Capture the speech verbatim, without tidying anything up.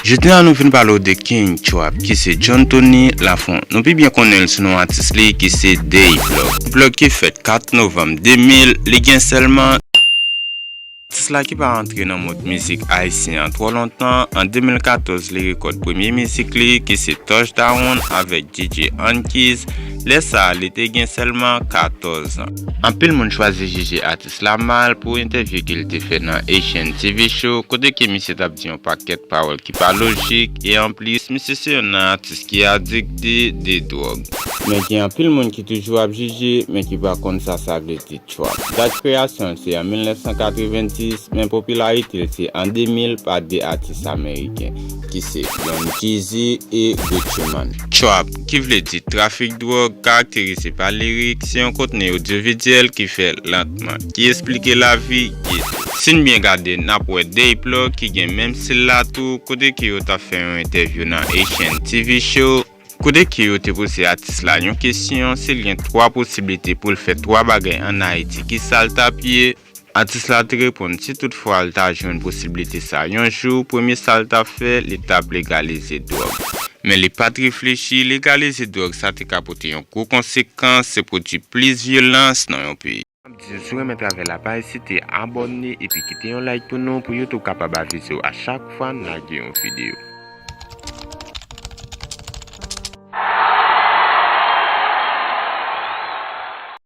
Jodi a nou vin pale w de King Trap, ki se John Tony Lafont. Nou pi byen konnen l sou non atis li ki se Dayplug. Plug ki fèt kat novanm de mil, li gen sèlman. Atis la ki pa antre nan mond mizik ayisyen an twò lontan, an de mil katòz li rekòd premye mizik li ki se Touchdown avèk D J Ankiz. Lè sa a li te gen sèlman katòz an. Anpil moun chwazi jije atis la mal pou entèvyou ke l te fè nan Asian T V Show, kote ke misye t ap di yon pakèt pawòl ki pa lojik, e anplis, misye se youn nan atis ki adikte de dwòg. Men gen anpil moun ki toujou ap jije, men ki pa konn sa sa vle di trap. Dat kreyasyon l se an mil nèf san katrevenndis, men popilarite l se an de mil pa de atis ameriken, ki se Young Jeezy e Gucci Mane. Trap, ki vle di trafik dwòg, karakterize pa lirik, se yon kontni odyovizyèl ki fè lantman, ki esplike lavi geto. Si n byen gade, n ap wè Dayplug ki gen menm stil la tou, kote ke yo t ap fè yon entèvyou nan Asian T V Show, kote ke yo te poze atis la yon kesyon, si l gen twa posiblite pou l fè twa bagay ann Ayiti, ki sa l t ap ye? Atis la te reponn, si toutfwa l ta jwenn posiblite sa yon jou, premye sa l t ap fè, li t ap legalize dwòg. Men li pa t reflechi, legalize dwòg sa te ka pote yon gwo konsekans, se pwodui plis vyolans nan yon peyi. M ap di w, si w renmen travay la, pa ezite abòne epi kite yon like pou nou, pou YouTube kapab avize w a chak fwa n lage yon videyo.